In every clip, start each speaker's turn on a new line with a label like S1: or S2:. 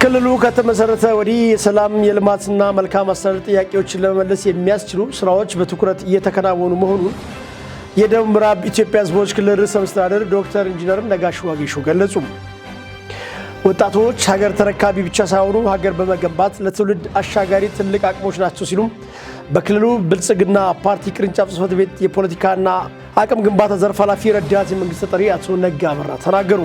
S1: ክልሉ ከተመሰረተ ወዲህ የሰላም፣ የልማትና መልካም አስተዳደር ጥያቄዎችን ለመመለስ የሚያስችሉ ስራዎች በትኩረት እየተከናወኑ መሆኑን የደቡብ ምዕራብ ኢትዮጵያ ሕዝቦች ክልል ርዕሰ መስተዳድር ዶክተር ኢንጂነር ነጋሽ ዋጌሾ ገለጹ። ወጣቶች ሀገር ተረካቢ ብቻ ሳይሆኑ ሀገር በመገንባት ለትውልድ አሻጋሪ ትልቅ አቅሞች ናቸው ሲሉም በክልሉ ብልጽግና ፓርቲ ቅርንጫፍ ጽሕፈት ቤት የፖለቲካና አቅም ግንባታ ዘርፍ ኃላፊ ረዳት የመንግስት ተጠሪ አቶ ነጋ አበራ ተናገሩ።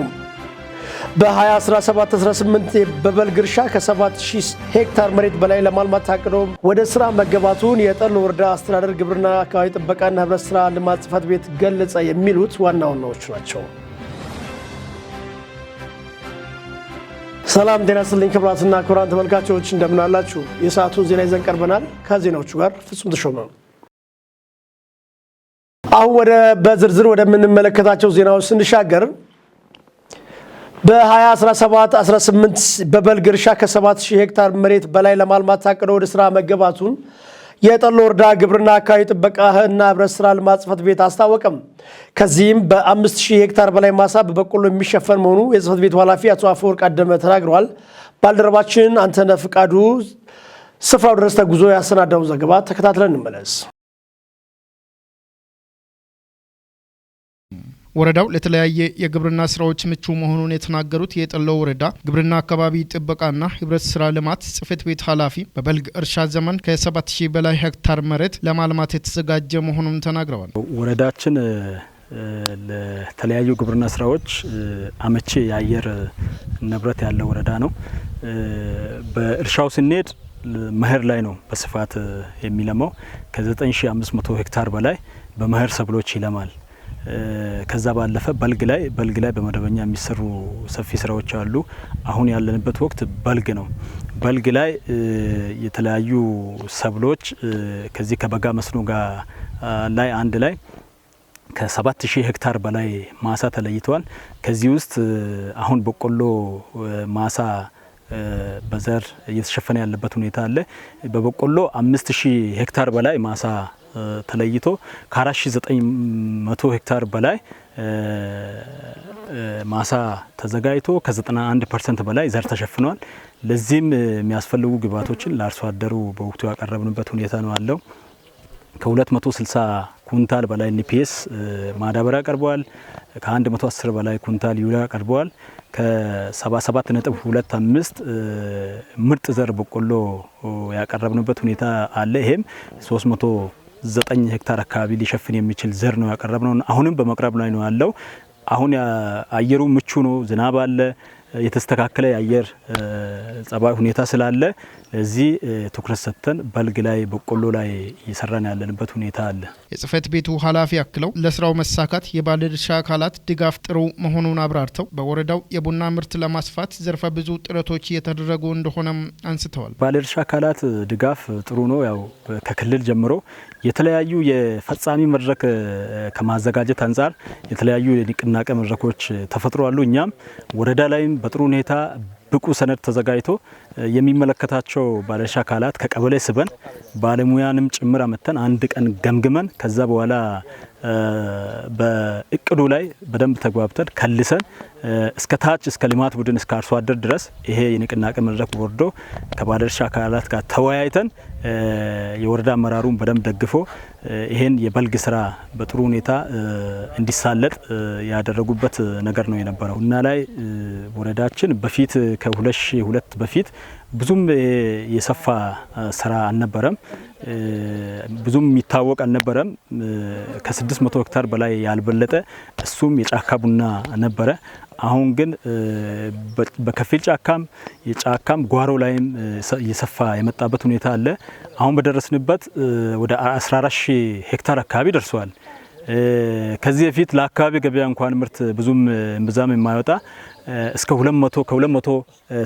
S1: በ2017/18 በበልግ እርሻ ከ7000 ሄክታር መሬት በላይ ለማልማት ታቅዶ ወደ ስራ መገባቱን የጠሎ ወረዳ አስተዳደር ግብርና አካባቢ ጥበቃና ህብረት ስራ ልማት ጽሕፈት ቤት ገለጸ። የሚሉት ዋና ዋናዎቹ ናቸው። ሰላም ጤና ይስጥልኝ ክቡራትና ክቡራን ተመልካቾች፣ እንደምን አላችሁ? የሰዓቱን ዜና ይዘን ቀርበናል። ከዜናዎቹ ጋር ፍጹም ተሾመ። አሁን ወደ በዝርዝር ወደምንመለከታቸው ዜናዎች ስንሻገር፣ በ2017/18 በበልግ እርሻ ከ7000 ሄክታር መሬት በላይ ለማልማት ታቅዶ ወደ ስራ መገባቱን የጠሎ ወረዳ ግብርና አካባቢ ጥበቃ እና ህብረት ስራ ልማት ጽሕፈት ቤት አስታወቀም። ከዚህም በ5000 ሄክታር በላይ ማሳ በበቆሎ የሚሸፈን መሆኑ የጽሕፈት ቤቱ ኃላፊ አቶ አፈወርቅ አደመ ተናግረዋል። ባልደረባችን አንተነህ ፍቃዱ ስፍራው ድረስ ተጉዞ ያሰናዳውን ዘገባ ተከታትለን እንመለስ።
S2: ወረዳው ለተለያየ የግብርና ስራዎች ምቹ መሆኑን የተናገሩት የጠሎ ወረዳ ግብርና አካባቢ ጥበቃና ህብረት ስራ ልማት ጽሕፈት ቤት ኃላፊ፣ በበልግ እርሻ ዘመን ከ7000 በላይ ሄክታር መሬት ለማልማት የተዘጋጀ መሆኑን ተናግረዋል።
S3: ወረዳችን ለተለያዩ ግብርና ስራዎች አመቺ የአየር ንብረት ያለው ወረዳ ነው። በእርሻው ስንሄድ መኸር ላይ ነው በስፋት የሚለማው። ከ9500 ሄክታር በላይ በመኸር ሰብሎች ይለማል። ከዛ ባለፈ በልግ ላይ በመደበኛ የሚሰሩ ሰፊ ስራዎች አሉ። አሁን ያለንበት ወቅት በልግ ነው። በልግ ላይ የተለያዩ ሰብሎች ከዚህ ከበጋ መስኖ ጋር ላይ አንድ ላይ ከ7000 ሄክታር በላይ ማሳ ተለይተዋል። ከዚህ ውስጥ አሁን በቆሎ ማሳ በዘር እየተሸፈነ ያለበት ሁኔታ አለ። በበቆሎ 5000 ሄክታር በላይ ማሳ ተለይቶ ከ4900 ሄክታር በላይ ማሳ ተዘጋጅቶ ከ91% በላይ ዘር ተሸፍኗል። ለዚህም የሚያስፈልጉ ግብዓቶችን ለአርሶ አደሩ በወቅቱ ያቀረብንበት ሁኔታ ነው ያለው። ከ260 ኩንታል በላይ NPS ማዳበሪያ ቀርበዋል። ከ110 በላይ ኩንታል ዩሪያ ቀርበዋል። ከ77.25 ምርጥ ዘር በቆሎ ያቀረብንበት ሁኔታ አለ። ይሄም 309 ሄክታር አካባቢ ሊሸፍን የሚችል ዘር ነው ያቀረብነው። አሁንም በመቅረብ ላይ ነው ያለው። አሁን አየሩ ምቹ ነው፣ ዝናብ አለ፣ የተስተካከለ የአየር ጸባይ ሁኔታ ስላለ ለዚህ ትኩረት ሰጥተን በልግ ላይ፣ በቆሎ ላይ እየሰራን ያለንበት ሁኔታ አለ።
S2: የጽህፈት ቤቱ ኃላፊ አክለው ለስራው መሳካት የባለድርሻ አካላት ድጋፍ ጥሩ መሆኑን አብራርተው፣ በወረዳው የቡና ምርት ለማስፋት ዘርፈ ብዙ ጥረቶች እየተደረጉ እንደሆነም አንስተዋል።
S3: ባለድርሻ አካላት ድጋፍ ጥሩ ነው። ያው ከክልል ጀምሮ የተለያዩ የፈጻሚ መድረክ ከማዘጋጀት አንጻር የተለያዩ የንቅናቄ መድረኮች ተፈጥረዋል። እኛም ወረዳ ላይም በጥሩ ሁኔታ ብቁ ሰነድ ተዘጋጅቶ የሚመለከታቸው ባለድርሻ አካላት ከቀበሌ ስበን ባለሙያንም ጭምር አመተን አንድ ቀን ገምግመን፣ ከዛ በኋላ በእቅዱ ላይ በደንብ ተግባብተን ከልሰን እስከ ታች እስከ ልማት ቡድን እስከ አርሶ አደር ድረስ ይሄ የንቅናቄ መድረክ ወርዶ ከባለድርሻ አካላት ጋር ተወያይተን፣ የወረዳ አመራሩን በደንብ ደግፎ ይሄን የበልግ ስራ በጥሩ ሁኔታ እንዲሳለጥ ያደረጉበት ነገር ነው የነበረው። እና ላይ ወረዳችን በፊት ከ2002 በፊት ብዙም የሰፋ ስራ አልነበረም። ብዙም የሚታወቅ አልነበረም። ከ600 ሄክታር በላይ ያልበለጠ፣ እሱም የጫካ ቡና ነበረ። አሁን ግን በከፊል ጫካም የጫካም ጓሮ ላይም እየሰፋ የመጣበት ሁኔታ አለ። አሁን በደረስንበት ወደ 14 ሺህ ሄክታር አካባቢ ደርሷል። ከዚህ በፊት ለአካባቢ ገበያ እንኳን ምርት ብዙም እምብዛም የማይወጣ እስከ 200 ከ200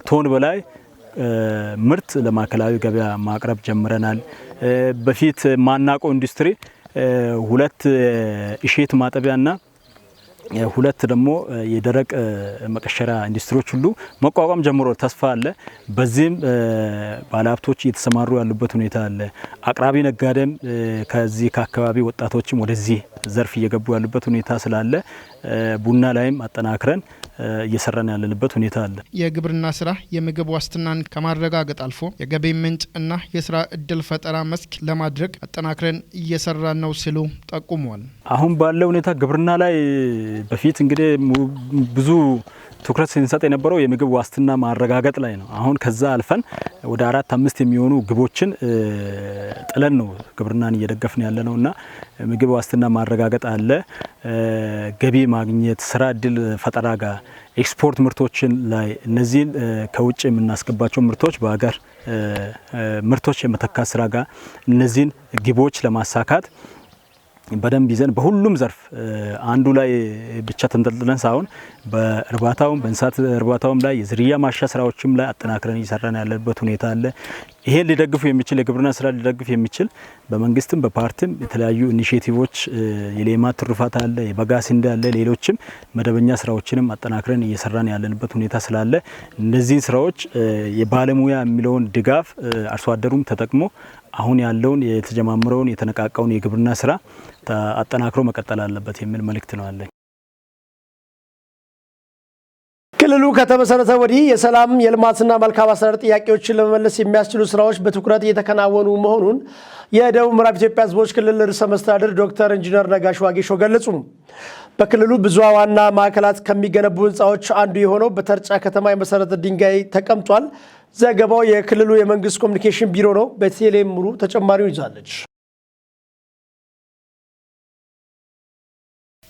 S3: ቶን በላይ ምርት ለማዕከላዊ ገበያ ማቅረብ ጀምረናል። በፊት ማናቀው ኢንዱስትሪ ሁለት እሸት ማጠቢያና ሁለት ደግሞ የደረቅ መቀሸሪያ ኢንዱስትሪዎች ሁሉ መቋቋም ጀምሮ ተስፋ አለ። በዚህም ባለሀብቶች እየተሰማሩ ያሉበት ሁኔታ አለ። አቅራቢ ነጋዴም ከዚህ ከአካባቢ ወጣቶችም ወደዚህ ዘርፍ እየገቡ ያሉበት ሁኔታ ስላለ ቡና ላይም አጠናክረን እየሰራን ያለንበት ሁኔታ አለ።
S2: የግብርና ስራ የምግብ ዋስትናን ከማረጋገጥ አልፎ የገቢ ምንጭ እና የስራ እድል ፈጠራ መስክ ለማድረግ አጠናክረን እየሰራን ነው ሲሉ ጠቁመዋል።
S3: አሁን ባለው ሁኔታ ግብርና ላይ በፊት እንግዲህ ብዙ ትኩረት ስንሰጥ የነበረው የምግብ ዋስትና ማረጋገጥ ላይ ነው። አሁን ከዛ አልፈን ወደ 4 5 የሚሆኑ ግቦችን ጥለን ነው ግብርናን እየደገፍን ያለ ነውና ምግብ ዋስትና ማረጋገጥ አለ፣ ገቢ ማግኘት፣ ስራ እድል ፈጠራ ጋር፣ ኤክስፖርት ምርቶችን ላይ እነዚህን ከውጭ የምናስገባቸው ምርቶች በሀገር ምርቶች የመተካት ስራ ጋር እነዚህን ግቦች ለማሳካት በደንብ ይዘን በሁሉም ዘርፍ አንዱ ላይ ብቻ ተንጠልጥለን ሳይሆን በእርባታውም በእንስሳት እርባታውም ላይ የዝርያ ማሻ ስራዎችም ላይ አጠናክረን እየሰራን ያለበት ሁኔታ አለ። ይሄን ሊደግፉ የሚችል የግብርና ስራ ሊደግፍ የሚችል በመንግስትም በፓርቲም የተለያዩ initiative ኦች የሌማት ትሩፋት አለ፣ የበጋ ስንዴ አለ፣ ሌሎችም መደበኛ ስራዎችንም አጠናክረን እየሰራን ያለንበት ሁኔታ ስላለ እነዚህን ስራዎች የባለሙያ የሚለውን ድጋፍ አርሶ አደሩም ተጠቅሞ አሁን ያለውን የተጀማመረውን የተነቃቃውን የግብርና ስራ አጠናክሮ መቀጠል አለበት የሚል መልእክት ነው ያለኝ።
S1: ክልሉ ከተመሰረተ ወዲህ የሰላም፣ የልማትና መልካም አስተዳደር ጥያቄዎችን ለመመለስ የሚያስችሉ ስራዎች በትኩረት እየተከናወኑ መሆኑን የደቡብ ምዕራብ ኢትዮጵያ ሕዝቦች ክልል ርዕሰ መስተዳድር ዶክተር ኢንጂነር ነጋሽ ዋጌሾ ገለጹ። በክልሉ ብዙ ዋና ማዕከላት ከሚገነቡ ህንፃዎች አንዱ የሆነው በተርጫ ከተማ የመሰረተ ድንጋይ ተቀምጧል። ዘገባው የክልሉ የመንግስት ኮሚኒኬሽን ቢሮ ነው። ቤተልሔም ሙሉ ተጨማሪውን ይዛለች።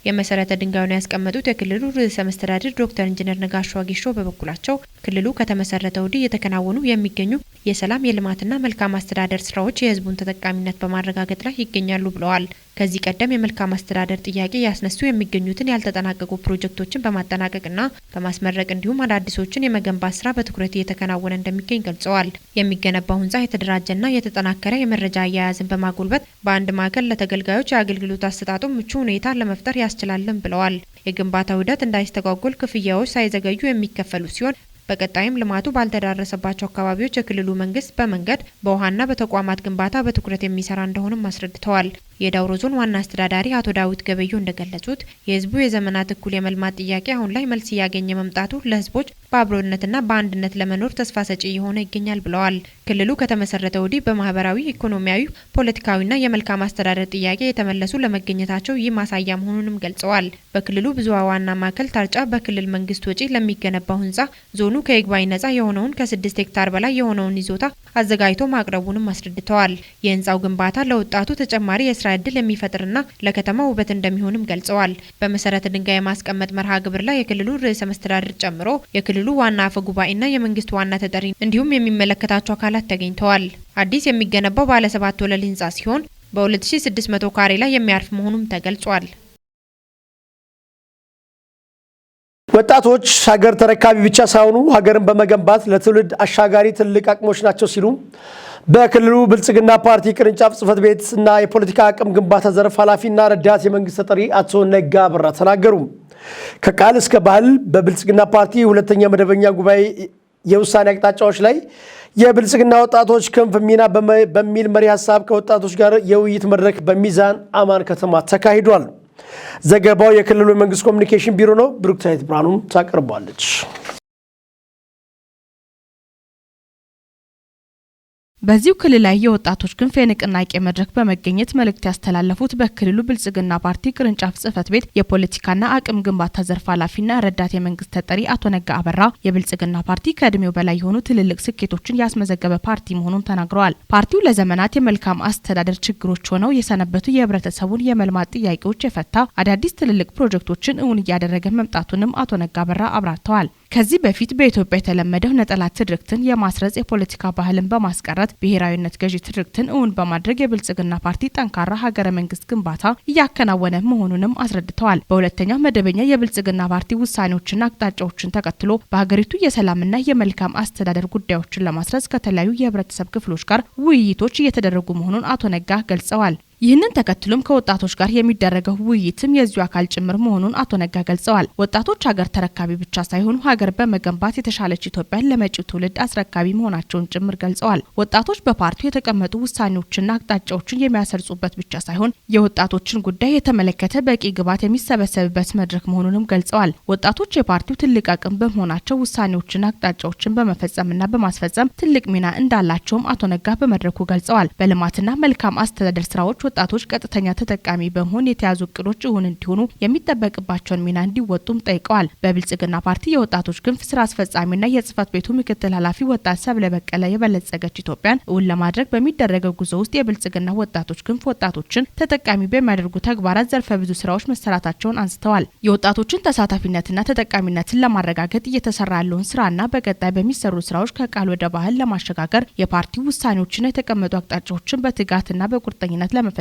S4: የመሰረተ ድንጋዩን ያስቀመጡት የክልሉ ርዕሰ መስተዳድር ዶክተር ኢንጂነር ነጋሽ ዋጌሾ በበኩላቸው ክልሉ ከተመሰረተ ወዲህ እየተከናወኑ የሚገኙ የሰላም፣ የልማትና መልካም አስተዳደር ስራዎች የህዝቡን ተጠቃሚነት በማረጋገጥ ላይ ይገኛሉ ብለዋል። ከዚህ ቀደም የመልካም አስተዳደር ጥያቄ ያስነሱ የሚገኙትን ያልተጠናቀቁ ፕሮጀክቶችን በማጠናቀቅና በማስመረቅ እንዲሁም አዳዲሶችን የመገንባት ስራ በትኩረት እየተከናወነ እንደሚገኝ ገልጸዋል። የሚገነባው ህንፃ የተደራጀና የተጠናከረ የመረጃ አያያዝን በማጎልበት በአንድ ማዕከል ለተገልጋዮች የአገልግሎት አሰጣጡ ምቹ ሁኔታ ለመፍጠር ያስችላልን ብለዋል። የግንባታው ሂደት እንዳይስተጓጎል ክፍያዎች ሳይዘገዩ የሚከፈሉ ሲሆን በቀጣይም ልማቱ ባልተዳረሰባቸው አካባቢዎች የክልሉ መንግስት በመንገድ፣ በውሃና በተቋማት ግንባታ በትኩረት የሚሰራ እንደሆነም አስረድተዋል። የዳውሮ ዞን ዋና አስተዳዳሪ አቶ ዳዊት ገበዩ እንደገለጹት የህዝቡ የዘመናት እኩል የመልማት ጥያቄ አሁን ላይ መልስ እያገኘ መምጣቱ ለህዝቦች በአብሮነትና በአንድነት ለመኖር ተስፋ ሰጪ እየሆነ ይገኛል ብለዋል። ክልሉ ከተመሰረተ ወዲህ በማህበራዊ፣ ኢኮኖሚያዊ፣ ፖለቲካዊና የመልካም አስተዳደር ጥያቄ የተመለሱ ለመገኘታቸው ይህ ማሳያ መሆኑንም ገልጸዋል። በክልሉ ብዙ ዋና ማዕከል ታርጫ በክልል መንግስት ወጪ ለሚገነባው ህንፃ ዞኑ ከይግባኝ ነጻ የሆነውን ከ6 ሄክታር በላይ የሆነውን ይዞታ አዘጋጅቶ ማቅረቡንም አስረድተዋል። የህንፃው ግንባታ ለወጣቱ ተጨማሪ የስራ እድል የሚፈጥርና ለከተማው ውበት እንደሚሆንም ገልጸዋል። በመሰረተ ድንጋይ የማስቀመጥ መርሃ ግብር ላይ የክልሉ ርዕሰ መስተዳድር ጨምሮ የክልሉ ዋና አፈ ጉባኤና የመንግስት ዋና ተጠሪ እንዲሁም የሚመለከታቸው አካላት ተገኝተዋል። አዲስ የሚገነባው ባለ 7 ወለል ህንፃ ሲሆን በ2600 ካሬ ላይ የሚያርፍ መሆኑም ተገልጿል።
S1: ወጣቶች ሀገር ተረካቢ ብቻ ሳይሆኑ ሀገርን በመገንባት ለትውልድ አሻጋሪ ትልቅ አቅሞች ናቸው ሲሉ በክልሉ ብልጽግና ፓርቲ ቅርንጫፍ ጽህፈት ቤት እና የፖለቲካ አቅም ግንባታ ዘርፍ ኃላፊና ረዳት የመንግስት ተጠሪ አቶ ነጋ አበራ ተናገሩ። ከቃል እስከ ባህል በብልጽግና ፓርቲ ሁለተኛ መደበኛ ጉባኤ የውሳኔ አቅጣጫዎች ላይ የብልጽግና ወጣቶች ክንፍ ሚና በሚል መሪ ሀሳብ ከወጣቶች ጋር የውይይት መድረክ በሚዛን አማን ከተማ ተካሂዷል። ዘገባው የክልሉ የመንግስት ኮሚኒኬሽን ቢሮ ነው። ብሩክታዊት ብርሃኑም ታቀርቧለች።
S5: በዚሁ ክልል ላይ የወጣቶች ክንፍ የንቅናቄ መድረክ በመገኘት መልእክት ያስተላለፉት በክልሉ ብልጽግና ፓርቲ ቅርንጫፍ ጽህፈት ቤት የፖለቲካና አቅም ግንባታ ዘርፍ ኃላፊና ረዳት የመንግስት ተጠሪ አቶ ነጋ አበራ የብልጽግና ፓርቲ ከእድሜው በላይ የሆኑ ትልልቅ ስኬቶችን ያስመዘገበ ፓርቲ መሆኑን ተናግረዋል። ፓርቲው ለዘመናት የመልካም አስተዳደር ችግሮች ሆነው የሰነበቱ የህብረተሰቡን የመልማት ጥያቄዎች የፈታ አዳዲስ ትልልቅ ፕሮጀክቶችን እውን እያደረገ መምጣቱንም አቶ ነጋ አበራ አብራርተዋል። ከዚህ በፊት በኢትዮጵያ የተለመደው ነጠላ ትርክትን የማስረጽ የፖለቲካ ባህልን በማስቀረት ብሔራዊነት ገዢ ትርክትን እውን በማድረግ የብልጽግና ፓርቲ ጠንካራ ሀገረ መንግስት ግንባታ እያከናወነ መሆኑንም አስረድተዋል። በሁለተኛው መደበኛ የብልጽግና ፓርቲ ውሳኔዎችና አቅጣጫዎችን ተከትሎ በሀገሪቱ የሰላምና የመልካም አስተዳደር ጉዳዮችን ለማስረጽ ከተለያዩ የህብረተሰብ ክፍሎች ጋር ውይይቶች እየተደረጉ መሆኑን አቶ ነጋ ገልጸዋል። ይህንን ተከትሎም ከወጣቶች ጋር የሚደረገው ውይይትም የዚሁ አካል ጭምር መሆኑን አቶ ነጋ ገልጸዋል። ወጣቶች ሀገር ተረካቢ ብቻ ሳይሆኑ ሀገር በመገንባት የተሻለች ኢትዮጵያን ለመጪው ትውልድ አስረካቢ መሆናቸውን ጭምር ገልጸዋል። ወጣቶች በፓርቲው የተቀመጡ ውሳኔዎችና አቅጣጫዎችን የሚያሰርጹበት ብቻ ሳይሆን የወጣቶችን ጉዳይ የተመለከተ በቂ ግብዓት የሚሰበሰብበት መድረክ መሆኑንም ገልጸዋል። ወጣቶች የፓርቲው ትልቅ አቅም በመሆናቸው ውሳኔዎችና አቅጣጫዎችን በመፈጸምና በማስፈጸም ትልቅ ሚና እንዳላቸውም አቶ ነጋ በመድረኩ ገልጸዋል። በልማትና መልካም አስተዳደር ስራዎች ወጣቶች ቀጥተኛ ተጠቃሚ በመሆን የተያዙ እቅዶች እውን እንዲሆኑ የሚጠበቅባቸውን ሚና እንዲወጡም ጠይቀዋል። በብልጽግና ፓርቲ የወጣቶች ክንፍ ስራ አስፈጻሚና የጽህፈት ቤቱ ምክትል ኃላፊ ወጣት ሰብለ በቀለ የበለጸገች ኢትዮጵያን እውን ለማድረግ በሚደረገው ጉዞ ውስጥ የብልጽግና ወጣቶች ክንፍ ወጣቶችን ተጠቃሚ በሚያደርጉ ተግባራት ዘርፈ ብዙ ስራዎች መሰራታቸውን አንስተዋል። የወጣቶችን ተሳታፊነትና ተጠቃሚነትን ለማረጋገጥ እየተሰራ ያለውን ስራና በቀጣይ በሚሰሩ ስራዎች ከቃል ወደ ባህል ለማሸጋገር የፓርቲው ውሳኔዎችና የተቀመጡ አቅጣጫዎችን በትጋትና በቁርጠኝነት ለመፈጸምና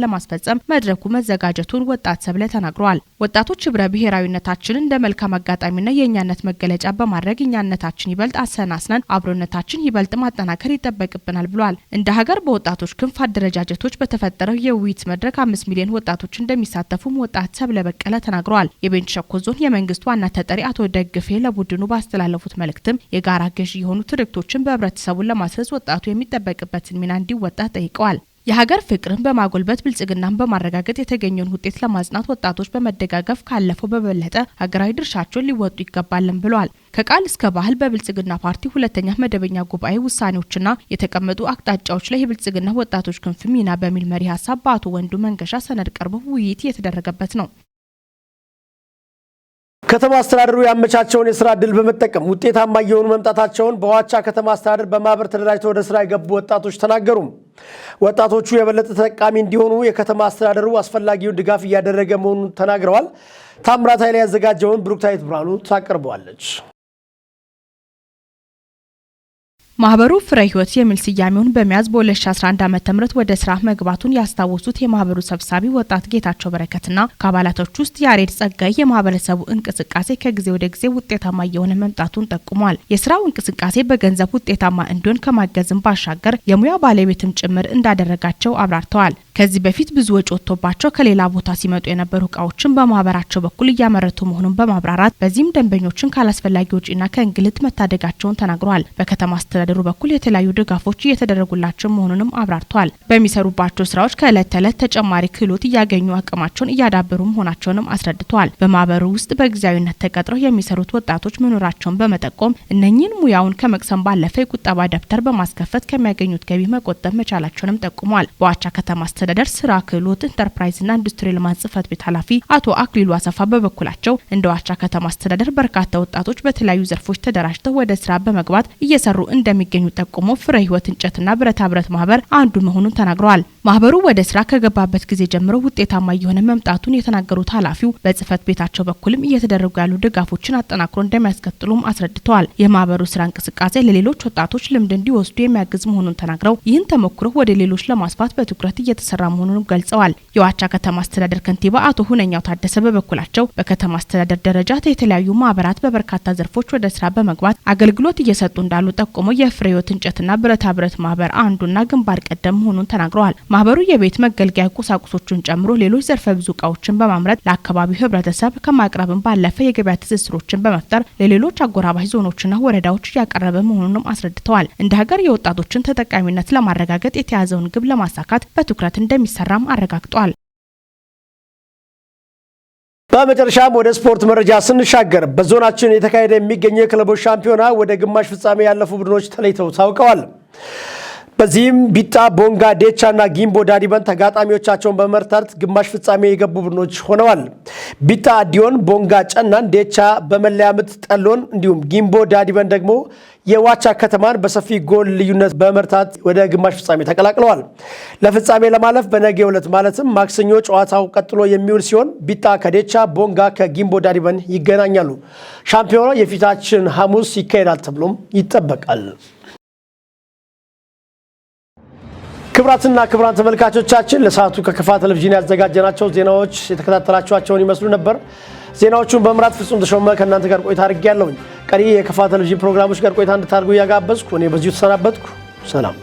S5: ለማስፈጸም መድረኩ መዘጋጀቱን ወጣት ሰብለ ተናግረዋል። ወጣቶች ህብረ ብሔራዊነታችንን እንደ መልካም አጋጣሚና የእኛነት መገለጫ በማድረግ እኛነታችን ይበልጥ አሰናስነን አብሮነታችን ይበልጥ ማጠናከር ይጠበቅብናል ብሏል። እንደ ሀገር በወጣቶች ክንፍ አደረጃጀቶች በተፈጠረው የውይይት መድረክ 5 ሚሊዮን ወጣቶች እንደሚሳተፉም ወጣት ሰብለ በቀለ ተናግረዋል። የቤንች ሸኮ ዞን የመንግስት ዋና ተጠሪ አቶ ደግፌ ለቡድኑ ባስተላለፉት መልእክትም የጋራ ገዢ የሆኑ ትርክቶችን በህብረተሰቡ ለማስረጽ ወጣቱ የሚጠበቅበትን ሚና እንዲወጣ ጠይቀዋል። የሀገር ፍቅርን በማጎልበት ብልጽግናን በማረጋገጥ የተገኘውን ውጤት ለማጽናት ወጣቶች በመደጋገፍ ካለፈው በበለጠ ሀገራዊ ድርሻቸውን ሊወጡ ይገባልን ብለዋል። ከቃል እስከ ባህል በብልጽግና ፓርቲ ሁለተኛ መደበኛ ጉባኤ ውሳኔዎችና የተቀመጡ አቅጣጫዎች ላይ የብልጽግና ወጣቶች ክንፍ ሚና በሚል መሪ ሀሳብ በአቶ ወንዱ መንገሻ ሰነድ ቀርቦ ውይይት የተደረገበት ነው።
S1: ከተማ አስተዳደሩ ያመቻቸውን የስራ እድል በመጠቀም ውጤታማ እየሆኑ መምጣታቸውን በዋቻ ከተማ አስተዳደር በማህበር ተደራጅተው ወደ ስራ የገቡ ወጣቶች ተናገሩ። ወጣቶቹ የበለጠ ተጠቃሚ እንዲሆኑ የከተማ አስተዳደሩ አስፈላጊውን ድጋፍ እያደረገ መሆኑን ተናግረዋል። ታምራት ኃይሌ ያዘጋጀውን ብሩክታዊት ብርሃኑ ታቀርበዋለች።
S5: ማህበሩ ፍሬ ህይወት የሚል ስያሜውን በመያዝ በ2011 ዓ.ም ወደ ስራ መግባቱን ያስታወሱት የማህበሩ ሰብሳቢ ወጣት ጌታቸው በረከትና ከአባላቶች ውስጥ ያሬድ ጸጋይ የማህበረሰቡ እንቅስቃሴ ከጊዜ ወደ ጊዜ ውጤታማ እየሆነ መምጣቱን ጠቁሟል። የስራው እንቅስቃሴ በገንዘብ ውጤታማ እንዲሆን ከማገዝም ባሻገር የሙያ ባለቤትም ጭምር እንዳደረጋቸው አብራርተዋል። ከዚህ በፊት ብዙ ወጪ ወጥቶባቸው ከሌላ ቦታ ሲመጡ የነበሩ እቃዎችን በማህበራቸው በኩል እያመረቱ መሆኑን በማብራራት በዚህም ደንበኞችን ካላስፈላጊ ወጪና ከእንግልት መታደጋቸውን ተናግረዋል። በከተማ አስተዳደሩ በኩል የተለያዩ ድጋፎች እየተደረጉላቸው መሆኑንም አብራርተዋል። በሚሰሩባቸው ስራዎች ከእለት ተዕለት ተጨማሪ ክህሎት እያገኙ አቅማቸውን እያዳበሩ መሆናቸውንም አስረድተዋል። በማህበሩ ውስጥ በጊዜያዊነት ተቀጥረው የሚሰሩት ወጣቶች መኖራቸውን በመጠቆም እነኚህን ሙያውን ከመቅሰም ባለፈ የቁጠባ ደብተር በማስከፈት ከሚያገኙት ገቢ መቆጠብ መቻላቸውንም ጠቁመዋል። በዋቻ ከተማ አስተዳደር ስራ ክህሎት ኢንተርፕራይዝና ኢንዱስትሪ ልማት ጽህፈት ቤት ኃላፊ አቶ አክሊሉ አሰፋ በበኩላቸው እንደ ዋቻ ከተማ አስተዳደር በርካታ ወጣቶች በተለያዩ ዘርፎች ተደራጅተው ወደ ስራ በመግባት እየሰሩ እንደሚገኙ ጠቁሞ ፍሬ ህይወት እንጨትና ብረታ ብረት ማህበር አንዱ መሆኑን ተናግረዋል። ማህበሩ ወደ ስራ ከገባበት ጊዜ ጀምሮ ውጤታማ እየሆነ መምጣቱን የተናገሩት ኃላፊው በጽህፈት ቤታቸው በኩልም እየተደረጉ ያሉ ድጋፎችን አጠናክሮ እንደሚያስቀጥሉም አስረድተዋል። የማህበሩ ስራ እንቅስቃሴ ለሌሎች ወጣቶች ልምድ እንዲወስዱ የሚያግዝ መሆኑን ተናግረው ይህን ተሞክሮ ወደ ሌሎች ለማስፋት በትኩረት እየተሰራ መሆኑንም ገልጸዋል። የዋቻ ከተማ አስተዳደር ከንቲባ አቶ ሁነኛው ታደሰ በበኩላቸው በከተማ አስተዳደር ደረጃ የተለያዩ ማህበራት በበርካታ ዘርፎች ወደ ስራ በመግባት አገልግሎት እየሰጡ እንዳሉ ጠቁመው የፍሬ ህይወት እንጨትና ብረታ ብረት ማህበር አንዱና ግንባር ቀደም መሆኑን ተናግረዋል። ማህበሩ የቤት መገልገያ ቁሳቁሶችን ጨምሮ ሌሎች ዘርፈ ብዙ እቃዎችን በማምረት ለአካባቢው ህብረተሰብ ከማቅረብም ባለፈ የገበያ ትስስሮችን በመፍጠር ለሌሎች አጎራባች ዞኖችና ወረዳዎች እያቀረበ መሆኑንም አስረድተዋል። እንደ ሀገር የወጣቶችን ተጠቃሚነት ለማረጋገጥ የተያዘውን ግብ ለማሳካት በትኩረት እንደሚሰራም አረጋግጧል።
S1: በመጨረሻም ወደ ስፖርት መረጃ ስንሻገር በዞናችን የተካሄደ የሚገኘው የክለቦች ሻምፒዮና ወደ ግማሽ ፍጻሜ ያለፉ ቡድኖች ተለይተው ታውቀዋል። በዚህም ቢጣ፣ ቦንጋ፣ ዴቻ እና ጊምቦ ዳዲበን ተጋጣሚዎቻቸውን በመርታት ግማሽ ፍጻሜ የገቡ ቡድኖች ሆነዋል። ቢጣ አዲዮን፣ ቦንጋ ጨናን፣ ዴቻ በመለያ ምት ጠሎን እንዲሁም ጊምቦ ዳዲበን ደግሞ የዋቻ ከተማን በሰፊ ጎል ልዩነት በመርታት ወደ ግማሽ ፍጻሜ ተቀላቅለዋል። ለፍጻሜ ለማለፍ በነገው ዕለት ማለትም ማክሰኞ ጨዋታው ቀጥሎ የሚውል ሲሆን ቢጣ ከዴቻ፣ ቦንጋ ከጊምቦ ዳዲበን ይገናኛሉ። ሻምፒዮና የፊታችን ሐሙስ ይካሄዳል ተብሎም ይጠበቃል። ክብራትና ክብራን ተመልካቾቻችን ለሰዓቱ ከከፋ ቴሌቪዥን ያዘጋጀናቸው ዜናዎች የተከታተላችኋቸውን ይመስሉ ነበር። ዜናዎቹን በመምራት ፍጹም ተሾመ ከእናንተ ጋር ቆይታ አድርጌያለሁኝ። ቀሪ የከፋ ቴሌቪዥን ፕሮግራሞች ጋር ቆይታ እንድታደርጉ እያጋበዝኩ እኔ በዚሁ ተሰናበትኩ። ሰላም።